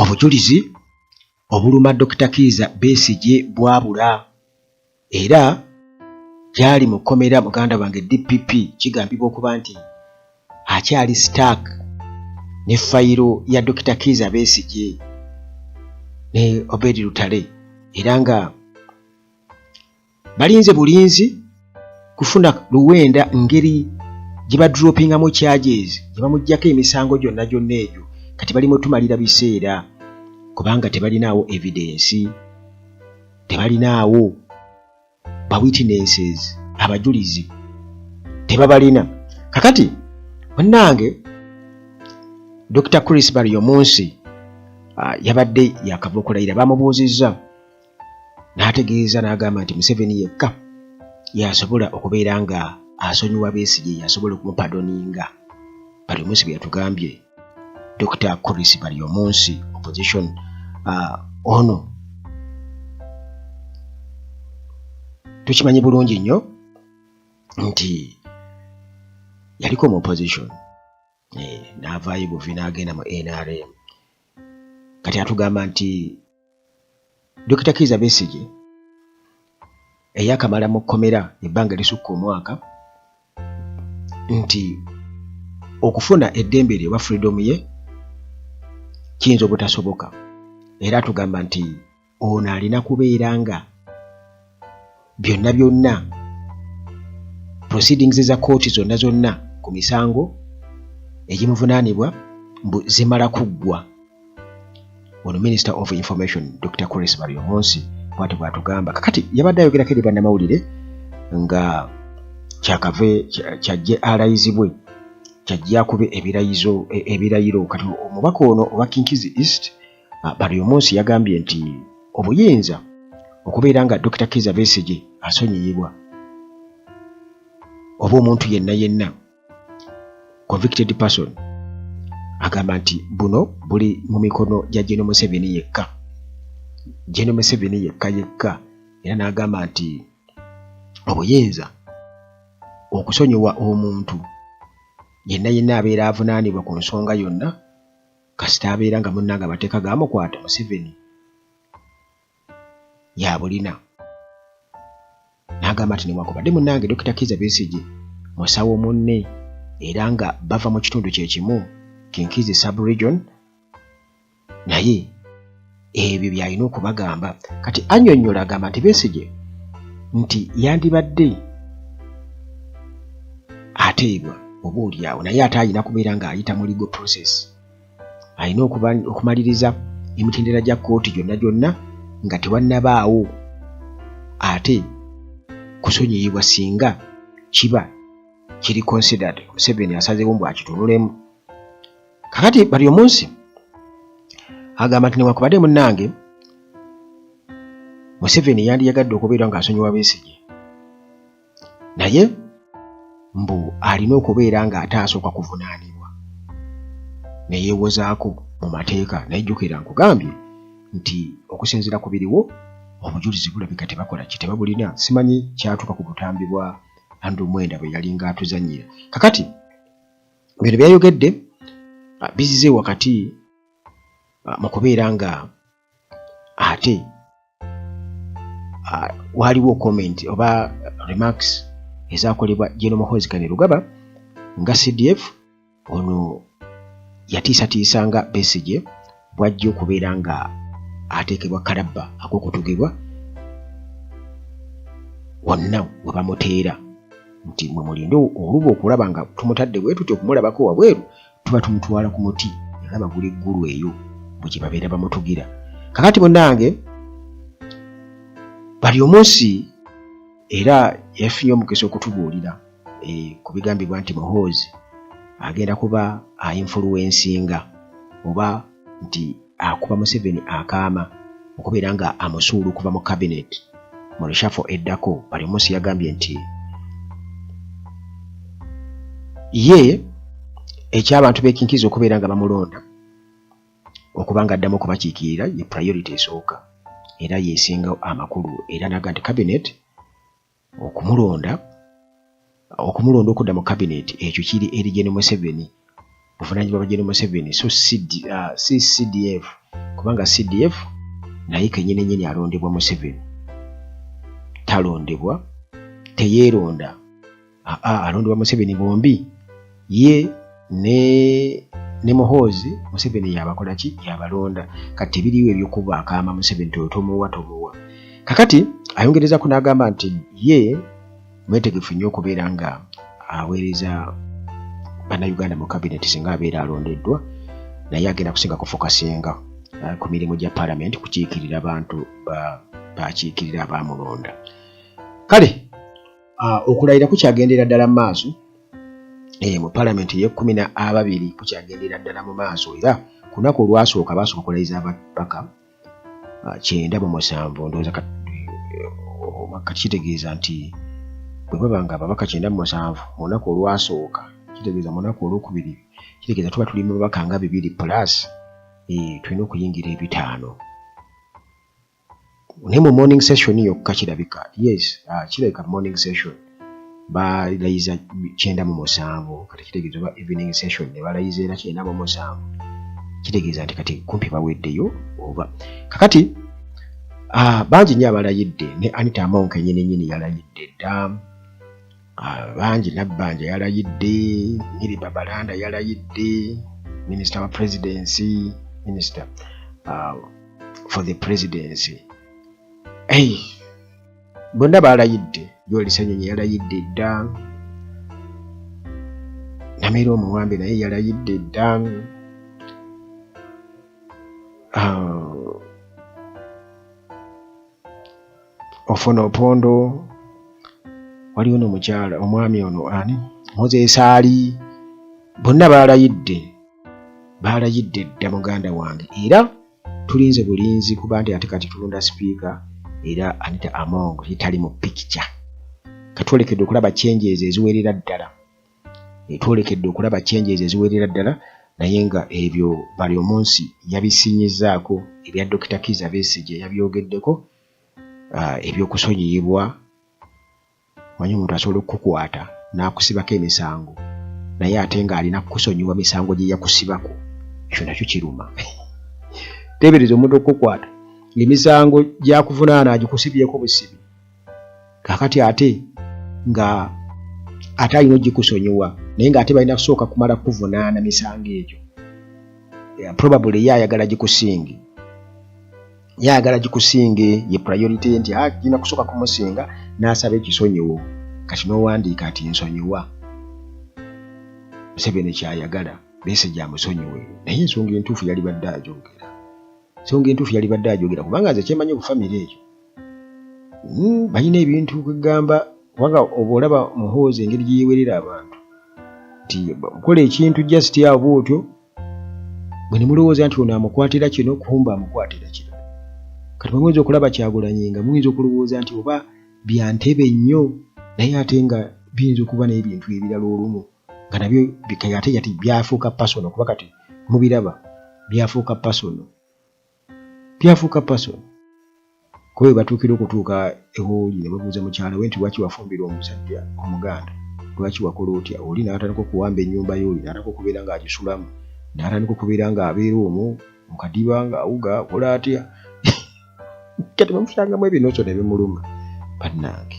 Obujulizi obuluma Dokita Kiiza Besigye bwabula era gyali mu kkomera. Muganda wange, DPP kigambibwa okuba nti akyali stuck ne fayiro ya Dokita Kiiza Besigye ne Obedi Lutale, era nga balinze bulinzi kufuna luwenda ngeri gye badropingamu charges, gye bamuggyako emisango gyonna gyonna egyo. Kati bali mutumalira biseera kubanga tebalinaawo evidence, tebalinaawo ba witnesses, abajulizi tebabalina. Kakati munnange, Dr Chris Baryomunsi yabadde yakava okulayira, bamubuuzizza n'ategeeza n'agamba nti Museveni yekka yasobola okubeera nga asonyiwa Besigye, yasobola okumupardoninga. Baryomunsi bwe yatugambye. Dr Chris Baryomunsi, opposition ono tukimanyi bulungi nnyo nti yaliko mu opposition, n'avaayo buvi n'agenda mu NRM. Kati atugamba nti Dr Kiiza Besigye eyakamala mu kkomera ebbanga erisukka omwaka, nti okufuna eddembe lye oba freedom ye kiyinza obutasoboka. Era atugamba nti ono alina kubeera nga byonna byonna proceedings za kooti zonna zonna ku misango egimuvunaanibwa mbu zimala kuggwa. Ono Minister of Information Dr Chris Baryomunsi bwati bwatugamba. Kakati yabadde ayogerako eri bannamawulire nga kyakave kyajje alayizibwe, kyajje akube ebirayizo, ebirayiro. Kati omubaka ono owa Kinkizi East, Baryomunsi, yagambye nti obuyinza okubeera nga Dr Kiiza Besigye asonyiyibwa oba omuntu yenna yenna convicted person, agamba nti buno buli mu mikono gya General Museveni yekka, General Museveni yekka yekka. Era n'agamba nti obuyinza okusonyiwa omuntu yenna yenna abeera avunaanibwa ku nsonga yonna, kasita abeera nga munnange amateeka gamukwata, Museveni yabulina. N'agamba nti newankubadde munnange Dr Kiiza Besigye musawo munne era nga bava mu kitundu kye kimu, Kinkizi sub-region, naye ebyo by'alina okubagamba. Kati annyonnyola, agamba nti Besigye nti yandibadde ateebwa oba oliawo, naye ate alina kubeera ng'ayita mu legal process, alina okumaliriza emitendera gya kkooti gyonna gyonna nga tewannabaawo ate kusonyiyibwa, singa kiba kiri considered Museveni asazeewo mbu akitunulemu. Kakati Baryomunsi agamba nti newankubadde munnange Museveni yandiyagadde okubeera ng'asonyiwa Besigye, naye mbu alina okubeera ng'ate asooka kuvunaanibwa neyeewozaako mu mateeka. Naye jjukira nkugambye nti okusinziira ku biriwo, obujulizi bulabika tebakola ki, tebabulina. Simanyi kyatuuka ku butambi bwa Andrew Mwenda bwe yalinga atuzannyira. Kakati bino byayogedde bizize wakati mu kubeera nga ate waliwo comment oba remarks ezakolebwa General Muhoozi Kainerugaba nga CDF. Ono yatiisatiisanga Besigye bw'ajja okubeera nga ateekebwa kalabba ak'okutugibwa wonna we bamuteera, nti mwe mulinde oluba okulaba nga tumutadde bwe tuti okumulabako wabweru, tuba tumutwala ku muti era bagula eggulu eyo bwe gye babeera bamutugira. Kakati munnange, Baryomunsi era yafunye omukisa okutubuulira ku bigambibwa nti Muhoozi agenda kuba ainfluencinga oba nti akuba Museveni akaama okubeera nga amusuula okuva mu cabinet mu reshuffle eddako. Baryomunsi yagambye nti ye ekyabantu b'ekinkizi okubeera nga bamulonda okuba nga addamu okubakiikirira ye priority esooka era yesinga amakulu, era naga nti cabinet okumulonda okudda mu cabinet ekyo kiri eri General Museveni, buvunaanyizibwa bwa General Museveni, so si CDF, Kubanga CDF naye kenyini nyini alondebwa Museveni, talondebwa, teyeeronda, aa alondebwa Museveni. Bombi ye ne Muhoozi, Museveni yabakola ki? Yabalonda. Kati tebiriwo ebyokuba akaama Museveni toyo tomuwa, tomuwa. Kakati ayongerezako n'agamba nti ye mwetegefu nnyo okubeera nga aweereza Bannayuganda mu cabinet singa abeera alondeddwa, naye agenda kusinga kufocusinga ku mirimu gya parliament, kukiikirira bantu bakiikirira abaamulonda. Kale okulayira kukyagendera ddala mu maaso mu parliament ey'e12, kukyagendera ddala mu maaso. Era ku lunaku olwasooka baasooka okulayiza ababaka 97. Ndowooza kati kitegeeza nti bwe baba nga ababaka 97 mu lunaku olwasooka, kitegeeza mu lunaku olwokubiri, kitegeeza tuba tuli mu babaka nga 200 plus, tulina okuyingira 500. Naye mu morning session yokka kirabika, yes, kirabika morning session balayiza 97. Kati kitegeeza oba evening session ne balayiza era 97, kitegeeza nti kati kumpi baweddeyo oba. Kakati bangi nnyo abalayidde. Ne Anita Among kenyini nyini yalayidde dda. Bangi, Nabbanja yalayidde, Milly Babalanda yalayidde, minister wa presidency, minister for the presidency. Hey, bonna balayidde. Joel Ssenyonyi yalayidde dda. Nameere omuwambe naye yalayidde dda. Ofwono Opondo, waliwo nomukyala, omwami ono ani, Moses Ali, bonna balayidde, balayidde dda muganda wange. Era tulinze bulinzi kuba nti ate kati tulonda sipiika, era Anita Among tali mu picture. Katwolekedde okulaba changes eziwerera ddala, twolekedde okulaba changes eziwerera ddala. Naye nga ebyo bali omunsi yabisinyizaako ebya Dr. Kiza Besigye, yabyogeddeko ebyokusonyiyibwa. Manyi omuntu asobola okukukwata n'akusibako emisango, naye ate ng'alina kukusonyiwa misango gye yakusibako. Ekyo nakyo kiruma. Teebereza omuntu okukukwata, emisango gyakuvunaana agikusibyeko busibi, kakati ate nga ate alina ogikusonyiwa, naye ng'ate balina kusooka kumala kuvunaana misango egyo. Probably ye ayagala gikusinge, ye ayagala gikusinge, ye priority nti gina kusooka kumusinga n'asaba ekisonyiwo. Kati n'owandiika nti nsonyiwa Museveni, kyayagala Besigye amusonyiwe, naye ensonga entuufu yalibadde ajogera, ensonga entuufu yalibadde ajogera, kubanga nze kyemanyi ku famire eyo, balina ebintu kwegamba, kubanga oba olaba Muhoozi engeri gye yeewerera abantu nti okola ekintu just awo bwotyo bwe ne mulowooza nti ono amukwatira kino, kumba amukwatira kino. Kati bwe muyinza okulaba Kyagulanyi nga muyinza okulowooza nti oba bya ntebe nnyo, naye ate nga biyinza okuba n'ebintu ebirala olumu nga nabyo ate yati byafuuka personal, kuba kati mubiraba byafuuka personal, byafuuka personal, kuba bwe batuukira okutuuka ewooli ne babuuza mukyala we nti lwaki wafumbirwa omusajja Omuganda, lwaki wakola otya, oli n'atandika okuwamba ennyumba y'oli, n'atandika okubeera ng'agisulamu, n'atandika okubeera ng'abeera omwo mu kadiba ng'awuga akola atya. Kati bamusangamu ebinooso ne bimuluma. Bannange,